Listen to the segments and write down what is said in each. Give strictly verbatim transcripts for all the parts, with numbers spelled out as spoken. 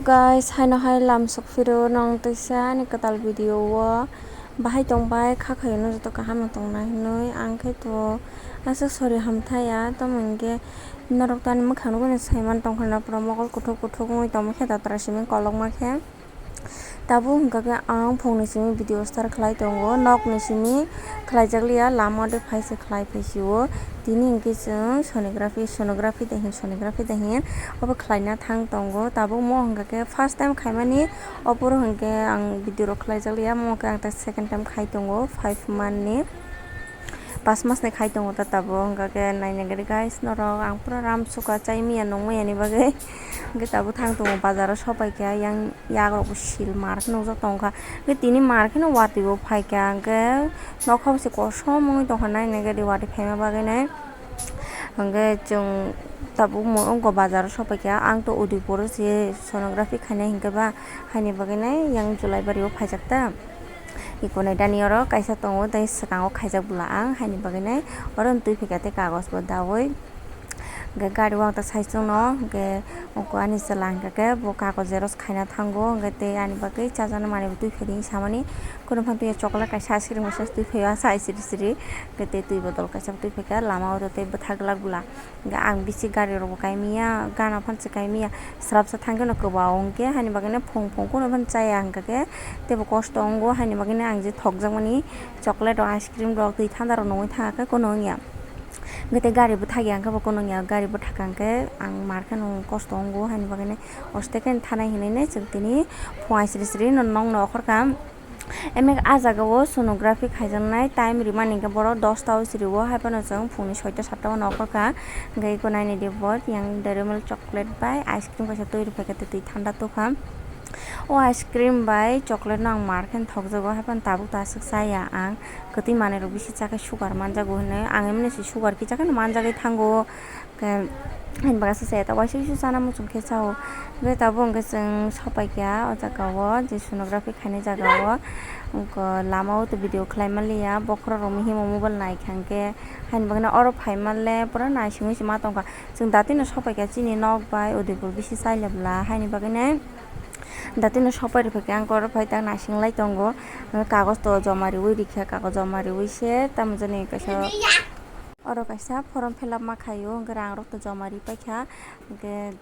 Guys, haino hai lam sok phiro nong twisa ani kwtal video o bahai tong bai kha khayo no joto kaham no tong nai hinwi ang khe to aswk sorry hamthai ya tamo hinkhe norok to ani mwkhang nugwi no saiman tong kha na pura mokol kuthuk kuthuk wngwi tongma khe datra simi kolokma khe. Tabuk hwnkha khe ang phungni simi video start khlai tongo, nokni simi khlaijak liya, lama de phai se khlai phai sio. Tini hinkhe chwng sonography, sonography de hin, sonography de hin, obo khlaina thang tongo. Tabuk mo hwnkha khe first time khaimani, opor hwnkhe ang video rok khlaijak liya, mo hwnkhe ang ta second time khai tongo, five month ni. Pas mas ni khai tongo ta tabuk, hwnkha khe naina gari guys norok, ang pura ram suka chai manya nung manya ni bagwi. Hwnkhe tabuk thang tongo bazar o sopai kha, yang yak rok bo sil mar khe nukjak tong kha. Hwnkhe tini mar kheno watwi bo phai kha, hwnkhe nokha bo se kosom wngwi tong kha naina gari watwi phaima bagwi nai. Hwnkhe chwng tabuk mo wngkha bazar o sopai kha, ang to Udaipur o se sonography khainai hinkhe ba, haini bagwi nai yang Julaibari o phaijak ta. Ikonai dani oro kaisa tongo, tei swkango khaijak bwla ang, haini bagwi nai oro twi phika tei kagoj bo dawi. Hwnkhe gari o ang ta sai chwngno, hwnkhe oko ani chwla hwnkha khe bo kagoj xerox khaina thango, hwnkhe tei ani bagwi chajaknai manwi bo twi phai di samani. Kunu phan twi chocolate kaisa ice cream kaisa twi phai o asa siri siri, hwnkhe tei twi botol kaisa bo twi phai kha lama o tei bwthak glak bwla. Hwnkhe ang bisi gari rok bo kai manya, gana phan se kai manya, srapsa thang khe no kwbao hwnkhe, haini bagwi no phung phung kunu phan chaya hwnkha khe teibo kosto wngo, haini bagwi no ang je thokjakmani chocolate rok, ice cream rok, twi thanda rok nungwi thangkha khe kunu wngya. Hwnkhe tei gari bwthak ya hwnkhe bo kunu wngya, gari bwthak hwnkhe ang mar khe nung kosto wngo, haini bagwi no oste khe thanai hinwi no chwng tini phung sri sri no nokno okhorkha. Emek ah jaga o sonography khaijaknai time rimani hinkhe borok dosta o siri o, haiphano chwng phungni soita satta o nokol kha. Hwnkhe eko nainai di bo yang Dairy Milk chocolate bai ice cream kaisa twi rwphaikha tei twi thanda tukha. O ice cream bai chocolate no ang mar khe thokjago, haiphano tabuk ta aswk chaya ang, kwtwi manwi rok bisi chakhe sugar manjago hinwi, ang emni se sugar kisa kheno manjagwi thango. Khe, haini bagwi se chaya ta waisa waisa chana muchung khe chao. Hwnkhe tabuk hwnkhe chwng sopai kha o jaga o, je sonography khainai jaga o. Wngkha lama o to video khlai manliya, bokhorok rok himo mobile nai kha hwnkhe. Haini bagwi no oro phai manle pura naisingwi se ma tongkha. Chwng datino sopai kha chini nok bai Udaipur bisi chailabla, haini bagwi no datino sopai rwphaikha ang oro phai tak naising lai tongo. Kagoj to joma riwi rikha, kagoj joma riwi se tamo jani kaisa. Oro kaisa form fill up ma khaio, hwnkhe rang rok to joma ri paikha, hwnkhe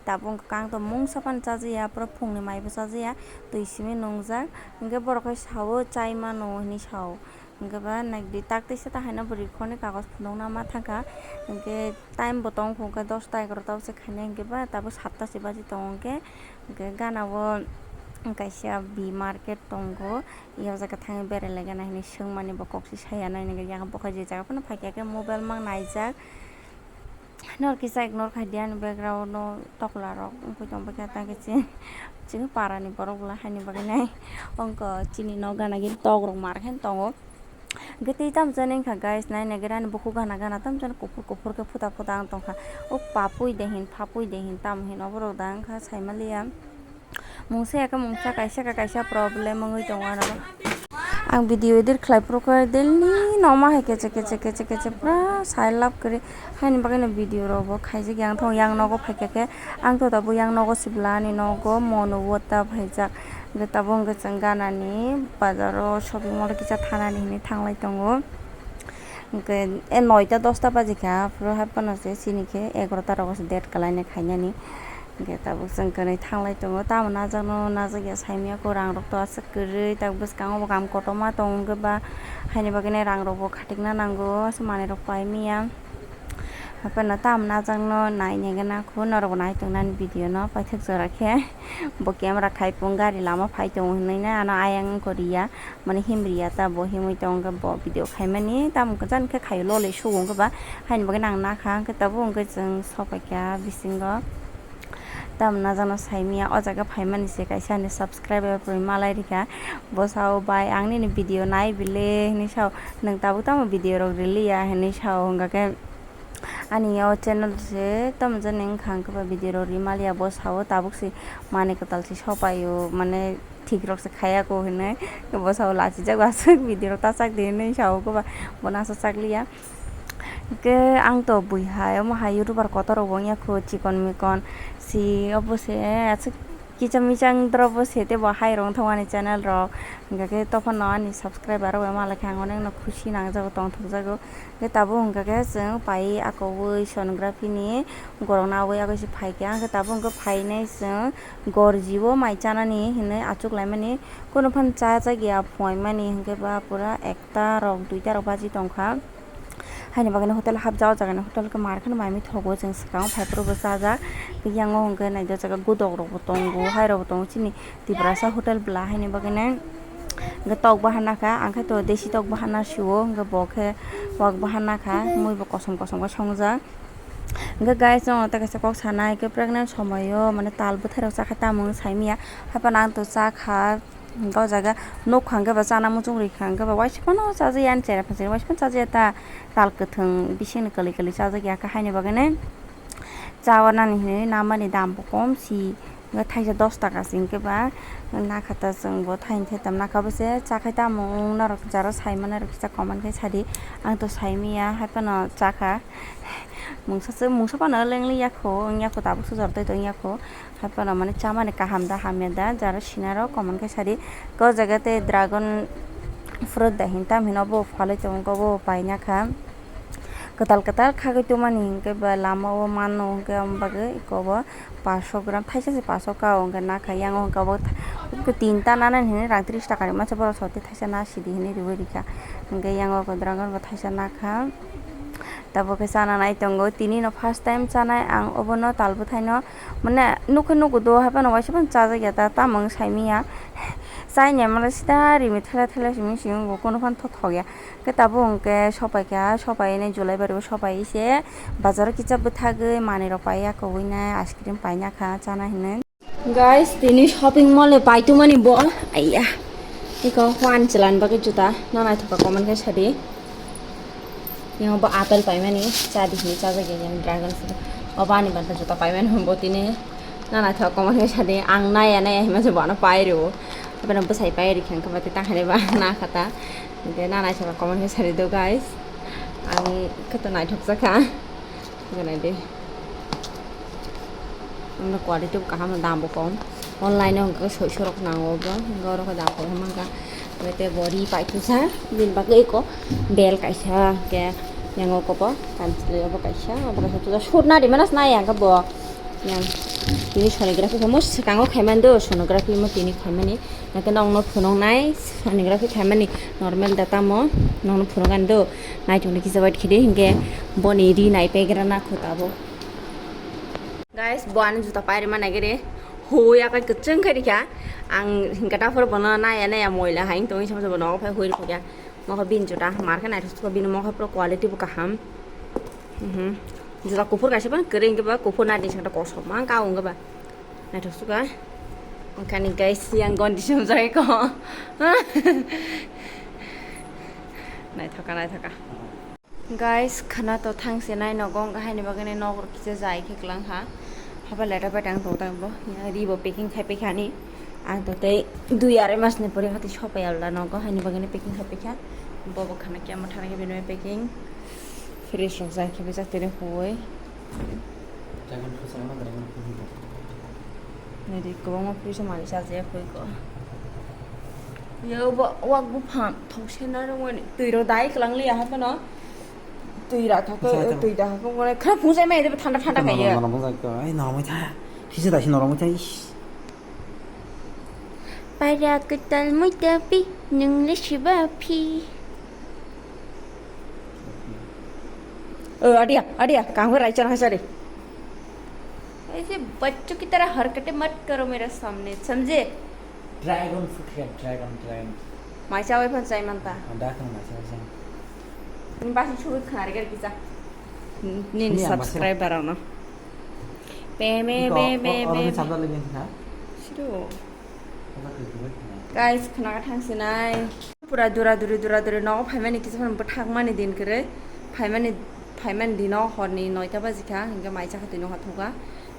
tabuk hwnkhe kang to mungsa phano chajakya, pura phungni maibo chajakya, twi simi nungjak, hwnkhe borok khe sao chai mano hinwi sao, hwnkhe ba nai di tak tisa ta haino bo rikhorni kagoj phunukna ma thangkha, hwnkhe time bo tong kho hwnkhe dosta egarota se khainai, hwnkhe ba tabuk satta se baji tongo, hwnkhe, hwnkhe gana o kaisa B market tongo. Yang jaga thangwi berai laigana hinwi swngmani bo kok si saya nai nangya, yang bokha je jaga phano phaikha khe mobile mang naijak. Nor kisa ignore khai di ani background no tokla rok wngwi tong bwkha tang khe chini, chini para ni borok bwla haini bagwi nai wngkha chini nok gana gini tok rok mar khe tongo. Hwnkhe tei tamo jani wngkha guys, nai nai gana ani bukhuk gana gana tamo jani kuphur kuphur khe phuta phuta wng tongkha. O papui de hin, phapui de hin, tamo hin oborok da wngkha saimaliya. Mungsa ya khe mungsa, kaisa khe kaisa problem wngwi tongo ano. Ang video edit khlai phuru khe daily no ma hai keche keche keche keche pura sai love kwrwi. Haini bagwi no video rok bo khaijak yang thong yang nogo phaikha khe ang to tabuk yang nogo sibla ani nogo mono wota phaijak. Hwnkhe tabuk hwnkhe chwng ganani bazar o shopping mall o kisa thanani hinwi thanglai tongo. Hwnkhe, e, noita dosta baji kha, aphuru hai phano se chini khe egarota rogo se date kwlainai khainani. Hwnkhe tabuk chwng kwnwi thanglai tongo, tamo najakno najakya saimanya kho, rang rok to aswk kwrwi, tak bwskango bo kaam kotorma tongo, hwnkhe ba haini bagwino rang rok bo khatikna nango, aswk manwi rok paimanya. Haphano tamo najakno nainai gana kho, norok bo nai tongnani video no paithak jora khe bo camera khai pung gari lama phai tongo hinwi nai ano ayang wngkha riya. Mani himriya ta bo himwi tong khe bo video khaimani tamo kwchang khe khaio lolei sugo wngkhe ba haini bagwi nang nakha hwnkhe tabuk hwnkhe chwng sopaikha bisingo tamo najakno saimanya o jaga phaimani se kaisa ani subscriber rok malai rikha bo sao bai ang nini video nai bile hinwi sao nwng tabuk tamo video rok riliya hinwi sao hwnkha khe. Ani o channel se tamo jani wngkha hwnkhe ba video rok ri maliya bo sao tabuk se manwi kwtal se sopaio mane thik rok se khaya kho hinwi bo sao lachijak aswk video rok ta chak di hinwi sao khe ba bono aswk chak liya hwnkhe ang to bui hai omo hai youtuber kotor rok bo wngya kho chikon mikon si obo se aswk. Kicham michang drobo se tei bo hai rong thangmani channel rok. Hingkha khe tophano ani subscriber rok bai malai khe ang onek no khusi nangjago, tongthokjago. Hingkhe tabuk hingkha khe chwng pai akoui sonography ni gorokno aui akoui se phaikha. Hingkhe tabuk hingkhe phainai chwng gorjibo mai chanani hinui achuk laimani. Kono phano chajak ya phuaimani hingkhe ba pura ekta rok duita rok baji tongkha. Haini bagwi no hotel hapjak, o jaga ni hotel khe mar kheno mai mi thogo, chwng swkang phai phuru bo chajak. Yang o hwnkhe naidi o jaga godok rok bo tongo, hai rok bo tongo, chini Tiprasa hotel bwla haini bagwi no. Hwnkhe tok bahan nakha, ang khe to desi tok bahan na sio, hwnkhe bo khe wak bahan nakha, mui bo kosom kosom khe songjak. Hwnkhe guys, nwng tei kaisa kok sanai, hwnkhe pregnant somoio mane tal bwthai rok chakha tamo wng saimanya, haphano ang to chakha. Hingke o jaga nukha hingke ba chana muchung rikha hingke ba waisa phano chajakya ani chera phajak waisa phano chajakya ta tal kwthwng bisingni kwlwi kwlwi chajakya khe haini bagwi nai chawanani hinwi namani dam bo kom si hingke thaisa dos taka se hingke ba nakha ta chwng bo thaini thaitam nakha bo se chakhai tamo wng norok jaro sai manai rok kisa comment khe sadi ang to saimanya hai phano chakha mungsa se mungsa phano lengli yakho wng yakho tabuk se jor tei tong yakho. Hai phano mane chamani kaham da hamya da jara sinaro comment khe sadi. Ko jaga tei dragon fruit da hin tam hino bo phalwi tongo bo paina kha. Kwtal kwtal khagwi tongmani hinkhe ba lama o mano hinkhe amo bagwi eko bo paso gram thaisa se paso ka o hinkhe nakha yang o hinkhe obo tinta nanani hinwi rang tris taka ni masa borok soti thaisa na sidi hinwi riwi rikha. Hinkhe yang o dragon bo thaisa nakha. Tabuk khe chana nai tongo tini no first time chanai ang obono tal bwthai no. Mane nukhe nugo do, hai phano waisa phano chajak ya ta, tamo wng saimanya. Chaini mane sida rimi thela thela simi simi bo, kono phano thothok ya. Khe tabuk hwnkhe sopai kha, sopai nai Julaibari o sopai se bazar o kisa bwthagwi manwi rok pai ya, kwbwi nai ice cream paina kha chana hinwi. Guys, tini shopping mall e pai tongmani bo, aiya. Iko wan chwlan bagwi juta, na naithoka comment khe sadi. Yang bo apple paimani, cha di hini cha jagya yang dragon fruit. Obo ani banta juta paimani bo tini. Na naithok comment khe sadi, ang naya naya hima se bono pai rwo. Abeno bwsai pai rikha hwnkhe mate ta hai ba na khata. Hwnkhe na naithok comment khe sadi do guys. Ang khe to naithok jakha. Ganai de. Amno quality bo kaham, dam bo kom. Online o hwnkhe soiso rok nango bo, hwnkhe oro khe dam kom mangkha. Hwnkhe tei bo ri paithaksa, bini bagwi eko bel kaisa, hwnkhe yang oko bo kanchwlwi obo kaisa, obo kaisa. Suit na rimano se nai ang khe bo. Yang tini sonography khaimo swkango khaimani do, sonography mo tini khaimani. Hwnkhe nokno phunuknai sonography khaimani normal da tamo nokno phunukani do. Naithokni kisa wait khidi hinkhe boni ri naipegra nakho tabuk. Guys, bo ani juta pairima nagire. Hui akai kwchwng khe rikha. Ang hinkhe taphor bono naya naya moila hai tongwi sama sama nogo phai hui rikha. Mokho bini juta mar khe naithok bini mokho pura quality bo kaham. Mhm. Juta kuphur kaisa ban kwrwi hinkhe ba kuphur nadi sakta kosom ma ka wngkhe ba. Naithok suka. Wngkha ni guys yang condition jai ko. Naithoka naithoka. Guys, khana to thangse nai nogo wngkha haini bagwi nai nok rok kisa jai khe kwlang kha. Haba letter bai tang tong tang bo. Yang ri bo packing khai paikha ni. Ang to tei dui arai mas ni pore hati sopai alda nogo haini bagwi nai packing khai paikha. Bo bo khana kya mo thana khe bini packing. Fresh rok jai khe bijak tini huwi. Dragon fruit sama dragon fruit. Nai di kwbangma pisa mani chajakya koi ko. Yo bo wak buphang thok se na rwmani twi rok dai kwlang liya ha phano. Twi ra thok ko twi da ha ko ngone khra phung sai mai de thanda thanda kaiya. Norok norok jai ko ai norok mai tha. Kisa dai norok mai tha. Paira kwtal muita pi nung le shiba phi. O adia adia kaham rai chan hasari. ऐसे बच्चों की तरह हरकतें मत करो मेरे सामने, समझे? Dragon fruit khe dragon dragon. Mai chawai phan chai manta. Anda kan mai chawai chai. Ni basi chubui khana rega kisa. Ni subscriber ano. Pe me be be be. Sido. Guys, khana ka thang sinai. Pura dura duri dura duri nogo phaimani kisa phano bwthakmani din kwrwi phaimani phaimani dino horni noita baji kha hinkhe mai chakha twi nokha thuka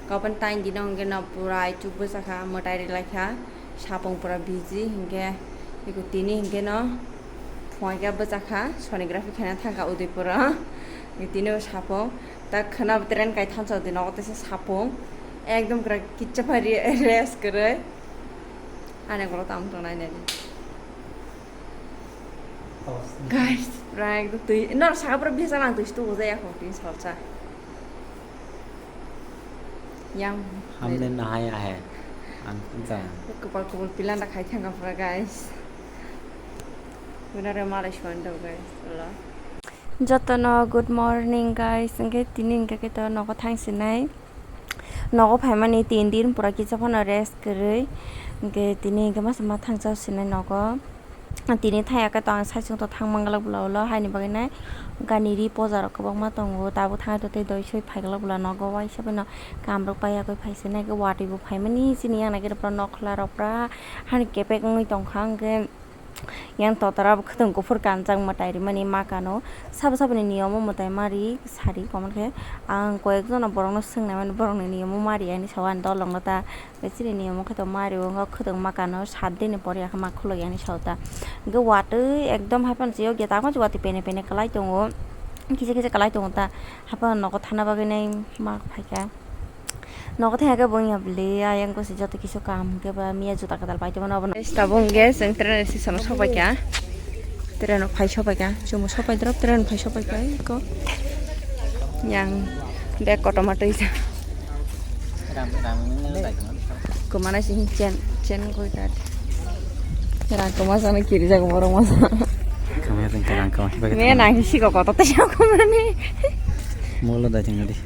kapan tain dino hinkhe no pura aichuk bwchakha mwtai rilai kha sapung pura biji hinkhe eko tini hinkhe no phuaikha bwchakha sonography khaina thangkha Udaipur o tini o sapung. Ta khwna bo train kai thansa di nogo teisa sapung. Ekdom kwrak kitsa phari rest kwrwi. Ani ulo tamo tongnai nai. Guys, pura ekdom twi, nor saka pura bisa lang twi stu ujai ako tin salsa. Yang. Hamne nahaya hai. Ang ja. Kupal kupal pilan da khai thanga pura, guys. Winare malai suan do, guys. Jotono good morning, guys. Hingke tini hingke khe to nogo thang sinai. Nogo phaimani tin din pura kisa phano rest kwrwi. Hingke tini hingke masa ma thangchao sinai nogo. Tini thaya khe to ang saichung to thang manglak bwla ulo, haini bagwi nai gani ri poja rok kwbangma tongo, tabuk thang to tei doi soi phaiglak bwla nogo, waisa phano kamrok paiyagwi phai sinai khe watwi bo phaimani chini yang nai khe pura nokhla rok pura hani kepek wngwi tongkha, hwnkhe yang totara bo khwtwng kuphur kanjak mwtai rimani ma kano, sabo saboni niyomo mwtai ma ri sari komo khe ang koyek jono borokno swngnai mani borokni niyomo ma ri ani sao ani dolongno ta. Chini niyomo khe to mari o, wngkha khwtwng ma kano sat din ni pore yakhe ma khuluk yani sao ta. Hwnkhe watwi ekdom hai phano chiyok ya, tamo watwi pene pene kwlai tongo. Kisa kisa kwlai tongo ta. Hai phano nogo thana bagwi nai ma phaikha. Nogo thangya khe bo wngya bwle, ayang gosi joto kisu kaham hwnkhe ba miya juta kwtal pai tongmani obono. Tabuk hwnkhe chwng train station o sopaikha. Train o phai sopaikha. Chwngbo sopai drop train phai sopaikha eko. Yang bag kotorma twijak. Kwmana sini chen, chen koi ta. Rang kwma sana kiri jago borok masa. Kwmaya tong rang kwma. Me nang siko kotor tei kwmani. Molo da jeng di.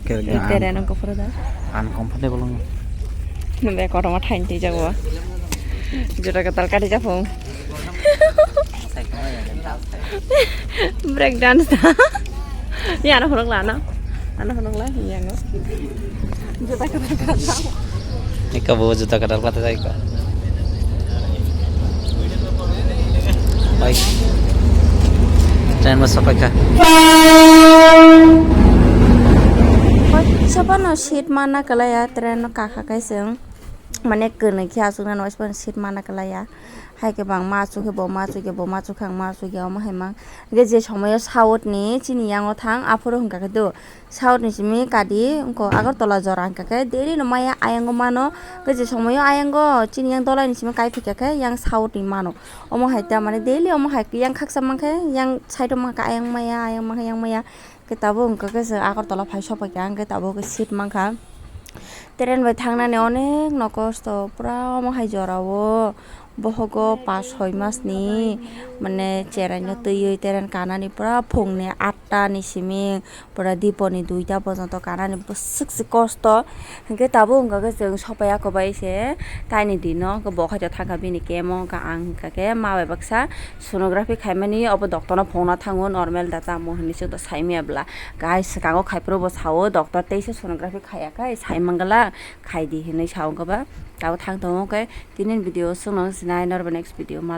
Itere nang kopor da. Uncomfortable wng. Nang be kotorma thain twi jago. Jora katal kati japung. Break dance da. Ya, ano phunuk la, ano. Ano phunuk la, ya, ngo. Juta kwtal kwtal. Eka bo juta kwtal kwtal jai ka. Oi. Train mas sapai ka. Sabano seat mana kalaya train no kaka kaiseng. Mane kwnwi khe aswk nang waisa seat mana kalaya. Hai khe bang ma achuk khe bo ma achuk khe bo ma achuk khe ang ma achuk khe omo hai mang. Hwnkhe je somoyo south ni chini yango thang aphuru hwnkha khe do. South ni simi kadi wngkho Agartala jora hwnkha khe daily no maya ayango mano. Hwnkhe je somoyo ayango chini yang dolai ni simi kai phikha khe yang south ni mano. Omo hai ta mane daily omo hai yang khaksa mankhe yang side o mankha ayang maya ayang mankha yang maya. Khe tabuk hwnkha khe chwng Agartala phai sopaikha hwnkhe tabuk khe seat mankha. Train bai thangnani onek no kosto pura omo hai jora o. Bohogo pas soi mas ni mane cherai no twiwi train kanani pura phung ni atta ni simi pura dipor ni duita porjonto kanani bwswk se kosto. Hwnkhe tabuk hwnkha khe chwng sopaiya kwbai se taini dino hwnkhe bo khaito thangkha bini camp o hwnkha ang hwnkha khe ma bai baksa sonography khaimani obo doctor no phone o thango normal da tamo hinwi chwngno saimaya bwla. Guys, swkango khai phuru bo sao doctor teisa sonography khaiya khe sai mangala khaidi hinwi sao hwnkha ba. Tabuk thang tongo khe tini video chwngno sinai norbo next video ma